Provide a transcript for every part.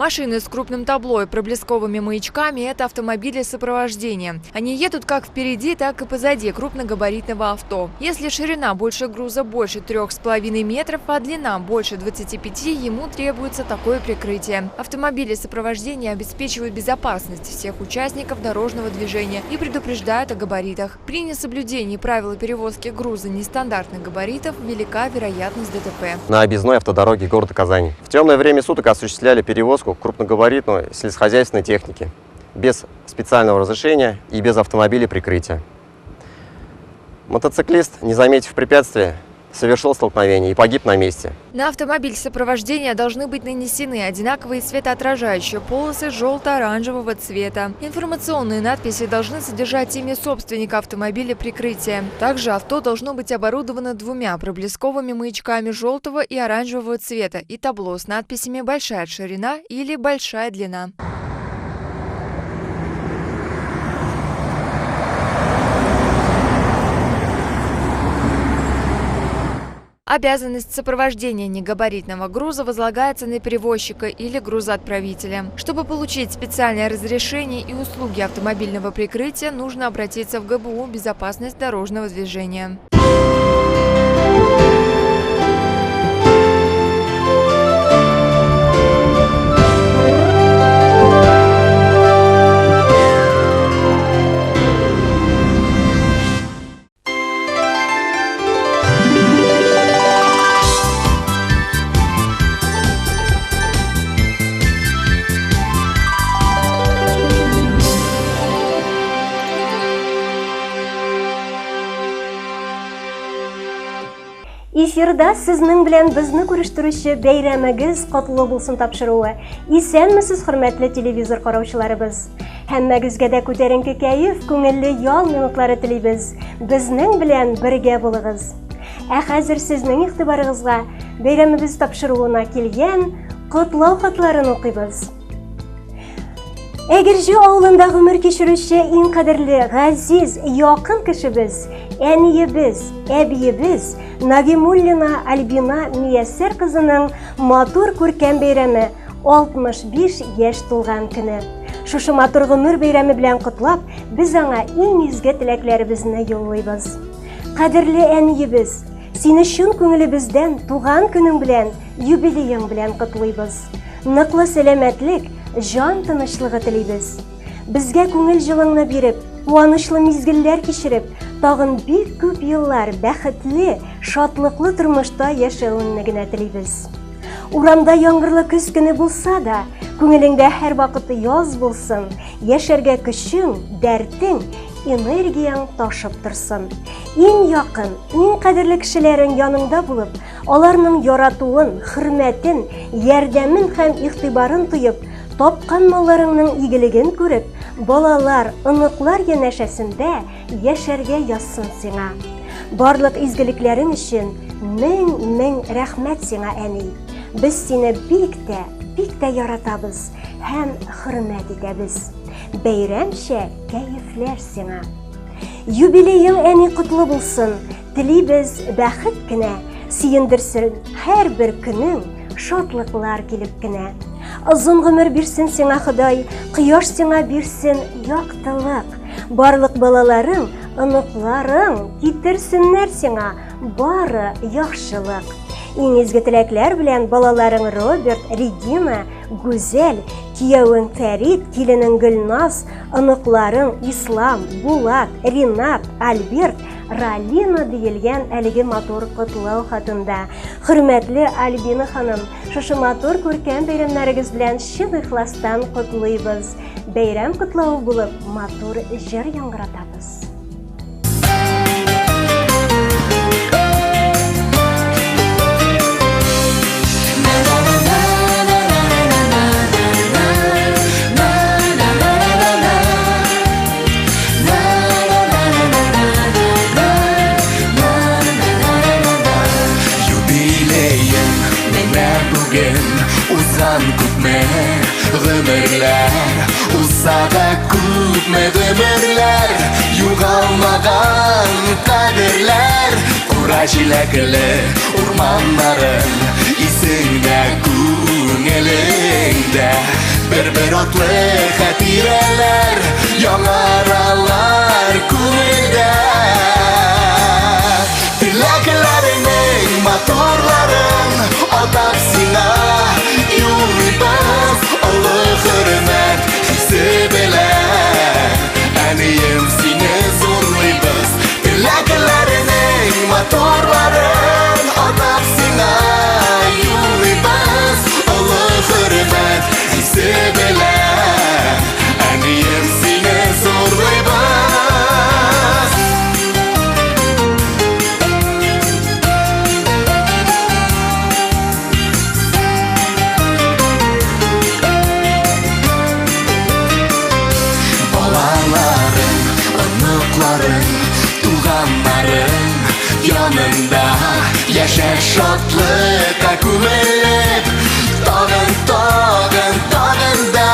Машины с крупным табло и проблесковыми маячками – это автомобили сопровождения. Они едут как впереди, так и позади крупногабаритного авто. Если ширина больше груза больше 3,5 метров, а длина больше 25, ему требуется такое прикрытие. Автомобили сопровождения обеспечивают безопасность всех участников дорожного движения и предупреждают о габаритах. При несоблюдении правил перевозки груза нестандартных габаритов велика вероятность ДТП. На объездной автодороге города Казани в темное время суток осуществляли перевозку крупногабаритной сельскохозяйственной техники без специального разрешения и без автомобиля прикрытия. Мотоциклист, не заметив препятствия, совершил столкновение и погиб на месте. На автомобиль сопровождения должны быть нанесены одинаковые светоотражающие полосы желто-оранжевого цвета. Информационные надписи должны содержать имя собственника автомобиля прикрытия. Также авто должно быть оборудовано двумя проблесковыми маячками желтого и оранжевого цвета и табло с надписями «Большая ширина» или «Большая длина». Обязанность сопровождения негабаритного груза возлагается на перевозчика или грузоотправителя. Чтобы получить специальное разрешение и услуги автомобильного прикрытия, нужно обратиться в ГБУ «Безопасность дорожного движения». Эфирда сезнең белән безне күрештерүче бәйрәмегез котлы булсын тапшыруы. Исәнмесез, хөрмәтле телевизор караучыларыбыз. Һәммәгезгә дә күтәренке кәеф, күңелле ял минутлары телибез. Безнең белән бергә булыгыз. Ә хәзер сезнең игътибарыгызга бәйрәмебез тапшыруына килгән котлау хатларын укыйбыз. Әгерҗе авылында гомер кичерүче иң кадерле, газиз, якын кешебез, әниебез, әбиебез Нагимуллина Альбина Мияссәр кызының матур күркәм бәйрәме 65 яшь тулган көне. Шушы матур гомер бәйрәме белән котлап, без аңа иң изге теләкләребезне юллыйбыз. Кадерле әниебез, сине чын күңелебездән туган көнең белән, юбилеең белән котлыйбыз. Ныклы сәламәтлек, җан тынычлыгы телибез. Безгә күңел җылыңны биреп, куанычлы мизгелләр кичереп, тагын бик күп еллар бәхетле, шатлыклы тормышта яшәвеңне генә телибез. Урамда яңгырлы көз көне булса да, күңелеңдә һәрвакыт яз булсын, яшәргә көчең, дәртең, энергияң ташып торсын. Иң якын, иң кадерле кешеләрең яныңда булып, аларның яратуын, хөрмәтен, ярдәмен һәм игътибарын тоеп, тапкан малларыңның игелеген күреп, балалар, оныклар янәшәсендә яшәргә язсын сиңа. Барлык изгелекләрең өчен мең-мең рәхмәт сиңа, әни. Без сине бик тә, бик тә яратабыз һәм хөрмәт итәбез. Бәйрәмчә кәефләр сиңа. Юбилеең, әни, котлы булсын. Телибез бәхет кенә, сөендерсен һәрбер көнең, шатлыклар килеп кенә. Озын гомер бирсен сиңа Ходай, кояш сиңа бирсен яктылык. Барлык балаларың, оныкларың китерсеннәр сиңа бары яхшылык. Иң изге теләкләр белән балаларың Роберт, Регина, Гүзәл, киявең Фәрит, киленең Гөлназ, оныкларың Ислам, Булат, Ринат, Альберт, Ралина диелгән әлеге матур котлау хатында. Хөрмәтле Альбина ханым, шушы матур күркәм бәйрәмнәрегез белән чын ихластан котлыйбыз. Бәйрәм котлавы булып матур җыр яңгыратабыз. Юбилеем менә бүген узган күпме гомерләр узса да күпме гомерләр югалмаган кадерләр кура җиләкле урманнарың исеңдә күңелең. Күңелдә бер-бер атлы хатирәләр яңаралар күңелдә. Теләкләреңнең матурларын атап сиңа юллыйбыз олы хөрмәт хисе белән. Әнием, сине зурлыйбыз. Теләкләреңнең матурларын атап сиңа юллыйбыз олы хөрмәт хисе белән. Әнием, сине зурлыйбыз. Балаларың, оныкларың, туганнарың янында яшә шатлыкка күмелеп, тагын, тагын, тагын да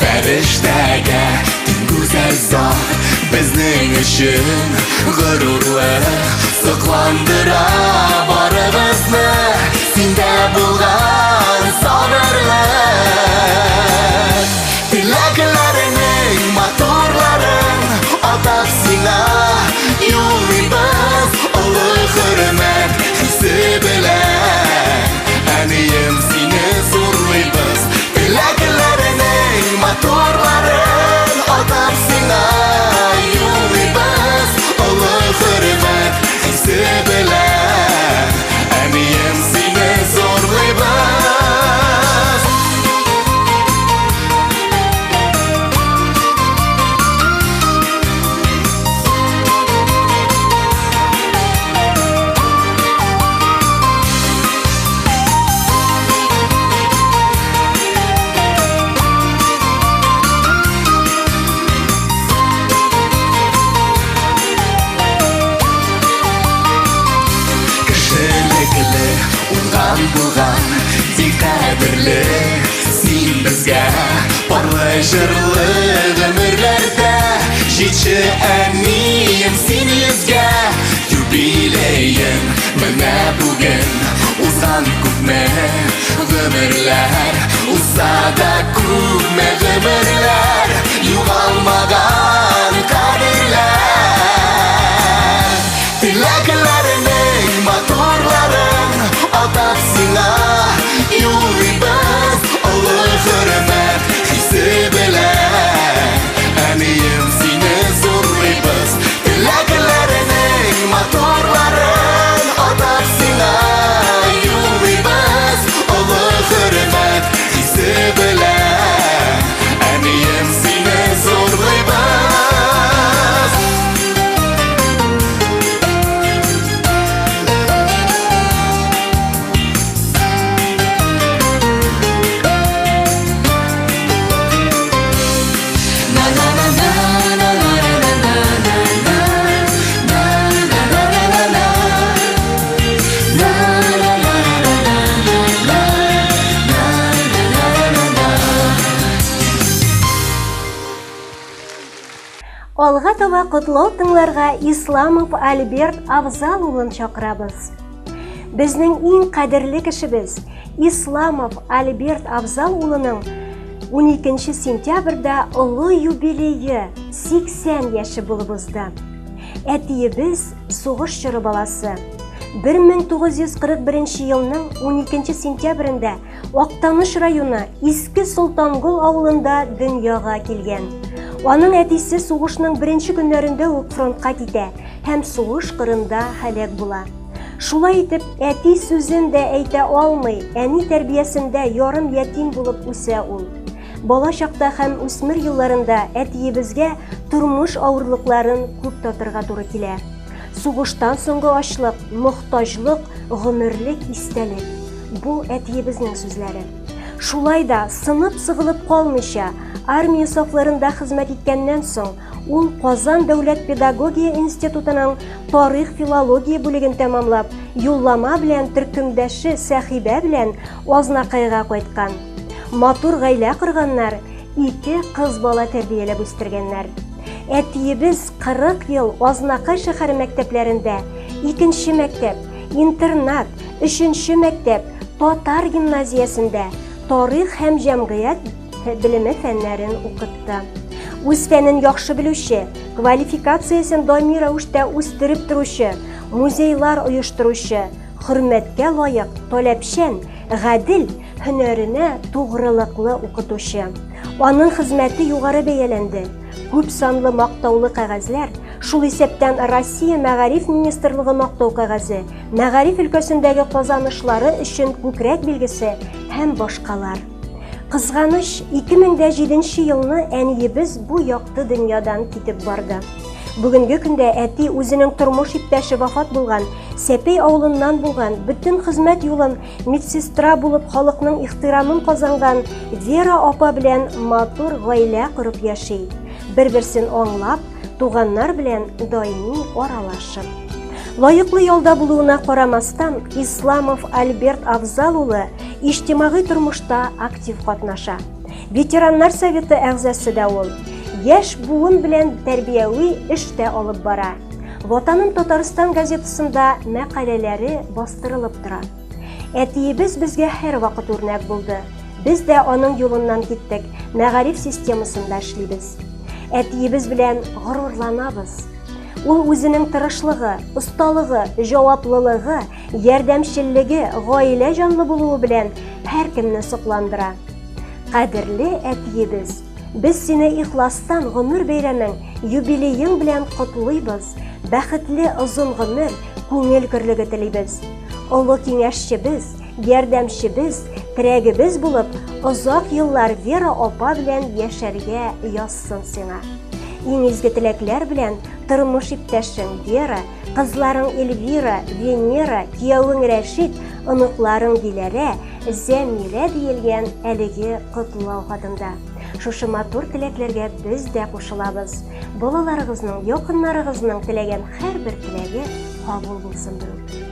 фәрештәгә тиң гүзәл зат безнең өчен горурлык сокландыра барыбызны синдә булган сабырлык. Теләкләреңнең матурларын атап сиңа юллыйбыз олы хөрмәт хисе белән. Әнием, сине зурлыйбыз. Теләкләреңнең матурларын атап сиңа юллыйбыз олы хөрмәт хисе белән. Әнием, сине зурлыйбыз. Кешелекле, уңган булган, бик кадерле син безгә. Парлы җырлы гомерләрдә җитше әнием син йөзгә. Юбилеең менә бүген узган күпме гомерләр, узса да күпме гомерләр югалмаган кадерләр. Теләкләреңнең матурларын атап сиңа юллыйбыз олы хөрмәт хисе белән. Әнием, сине зурлыйбыз. Теләкләреңнең матурларын атап сиңа юллыйбыз олы хөрмәт хисе белән. Әнием, сине зурлыйбыз. Алга таба котлау тыңларга Исламов Альберт Авзал улын чакырабыз. Безнең иң кадерле кешебез Исламов Альберт Авзал улының 12 сентябрьдә олы юбилее 80 яше булып узды. Әтиебез сугыш чоры баласы. 1941 елның 12 сентябрендә Актаныш районы Иске Солтангол авылында дөньяга килгән. Аның әтисе сугышның беренче көннәрендә үк фронтка китә һәм сугыш кырында һәлак була. Шулай итеп, әти сүзен дә әйтә алмый, әни тәрбиясендә ярым ятим булып үсә ул. Бала чакта һәм үсмер елларында әтиебезгә тормыш авырлыкларын күп татырга туры килә. Сугыштан соңгы ачлык, мохтаҗлык, гомерлек истәлек. Бу әтиебезнең сүзләре. Шулай да сынып-сыгылып калмыйча, армия сафларында хезмәт иткәннән соң, ул Казан дәүләт педагогия институтының тарих-филология бүлеген тәмамлап, юллама белән төркемдәше Сәхибә белән Азнакайга кайткан. Матур гаилә корганнар, ике кыз бала тәрбияләп үстергәннәр. Әтиебез 40 ел Азнакай шәһәре мәктәпләрендә, икенче мәктәп, интернат, өченче мәктәп, татар гимназиясендә, тарих һәм җәмгыять белеме фәннәрен укытты. Үз фәнен яхшы белүче, квалификациясен даими рәвештә үстереп торучы, музейлар оештыручы, хөрмәткә лаек, таләпчән, гадел, һөнәренә тугрылыклы укытучы. Аның хезмәте югары бәяләнде. Күп санлы мактаулы кәгазьләр, шул исәптән Россия Мәгариф министрлыгы мактау кәгазе, мәгариф өлкәсендәге казанышлары өчен күкрәк билгесе һәм башкалар. Кызганыч, 2007 елны әниебез бу якты дөньядан китеп барды. Бүгенге көндә әти үзенең тормыш иптәше вафат булган, Сәпәй авылыннан булган, бөтен хезмәт юлын медсестра булып халыкның ихтирамын казанган Вера апа белән матур гаилә корып яши. Бер-берсен аңлап, туганнар белән даими аралашып. Лаеклы ялда булуына карамастан, Исламов Альберт Авзал улы иҗтимагый тормышта актив катнаша. Ветераннар советы әгъзасы да ул. Яшь буын белән тәрбияви эш тә алып бара. Ватаным Татарстан газетасында мәкаләләре бастырылып тора. Әтиебез безгә һәрвакыт үрнәк булды. Без дә аның юлыннан киттек, мәгариф системасында эшлибез. Әтиебез белән горурланабыз. Ул үзенең тырышлыгы, осталыгы, җаваплылыгы, ярдәмчеллеге, гаилә җанлы булуы белән һәркемне сокландыра. Кадерле әтиебез, без сине ихластан гомер бәйрәмең, юбилеең белән котлыйбыз, бәхетле озын гомер, күңел көрлеге телибез. Олы киңәшчебез, ярдәмчебез, терәгебез булып, озак еллар Вера апа белән яшәргә язсын сиңа. Иң изге теләкләр белән тормыш иптәшең Вера, кызларың Эльвира, Венера, киявең Рәшит, оныкларың Диләрә, Зәмирә диелгән әлеге котлау хатында. Шушы матур теләкләргә без дә кушылабыз. Балаларыгызның, якыннарыгызның теләгән һәрбер теләге кабул булсын берүк.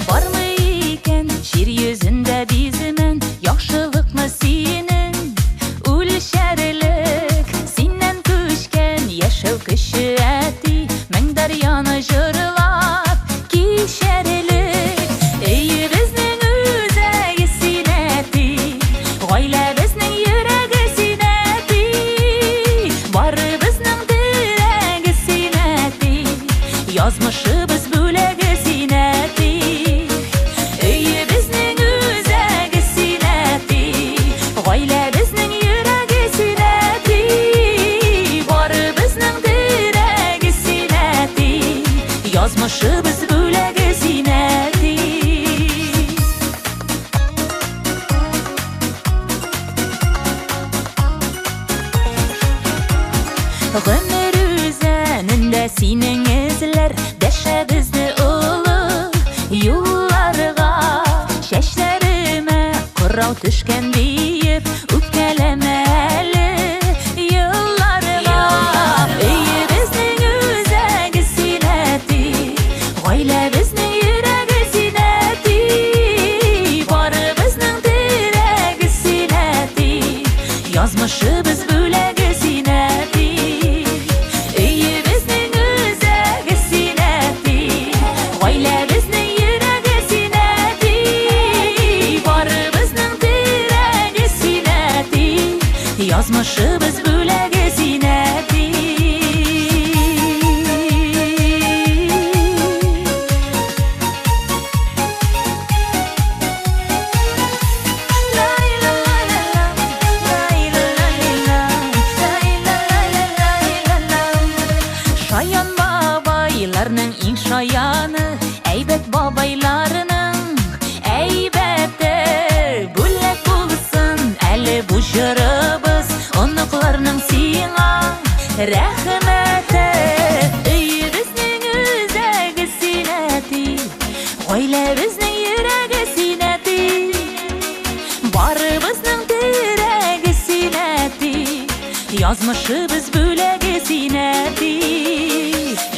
Бармы икән җир йөзендә биземен Яхшылыкны синең үлчәрлек Синнән күчкән яшәү көче әти Мең дәрьяны җырлап кичәрлек Өебезнең үзәге син әти Гаиләбезнең йөрәге син әти Барыбызның терәге син әти Язмышыбыз бүләге син, әти. Өебезнең үзәге син, әти. Гаиләбезнең йөрәге син, әти. Барыбызның терәге син, әти. Язмышыбыз бүләге син, әти. Гомер үзәнендә синең эзләр Дәшә безне олы юлларга. Чәчләремә кырау төшкән диеп Үпкәләмә әле елларга. Өебезнең үзәге син, әти, Гаиләбезнең йөрәге син, әти, Барыбызның терәге син, әти, Язмышыбыз бүләге син, әти. Өебезнең үзәге син, әти, Гаиләбезнең йөрәге син, әти, Барыбызның терәге син, әти, Язмышыбыз бүләге син, әти. Шаян бабайларның иң шаяны, әйбәт бабайларның әйбәте. Бүләк булсын әле бу җырыбыз, оныкларның сиңа рәхмәте. Өебезнең үзәге син, әти, Гаиләбезнең йөрәге син, әти, Барыбызның терәге син, әти, Язмышыбыз бүләге син, әти.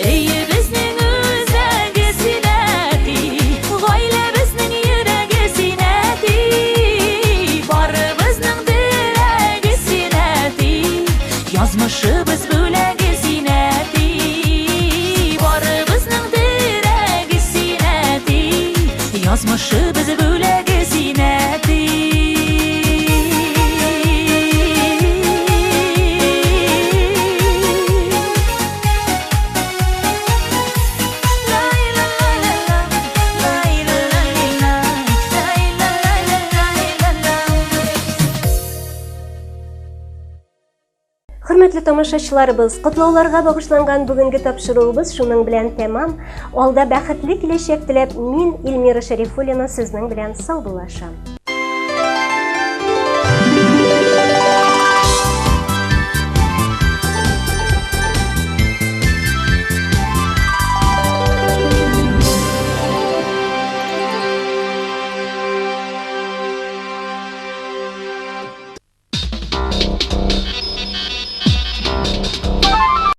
Өебезнең үзәге син, әти, Гаиләбезнең Язмышыбыз бүләге син әти. Хөрмәтле тамашачыларыбыз, котлауларга багышланган бүгенге тапшыруыбыз шуның белән тәмам. Алда бәхетле киләчәк теләп, мин, Эльмира Шәрифуллина, сезнең белән саубуллашам.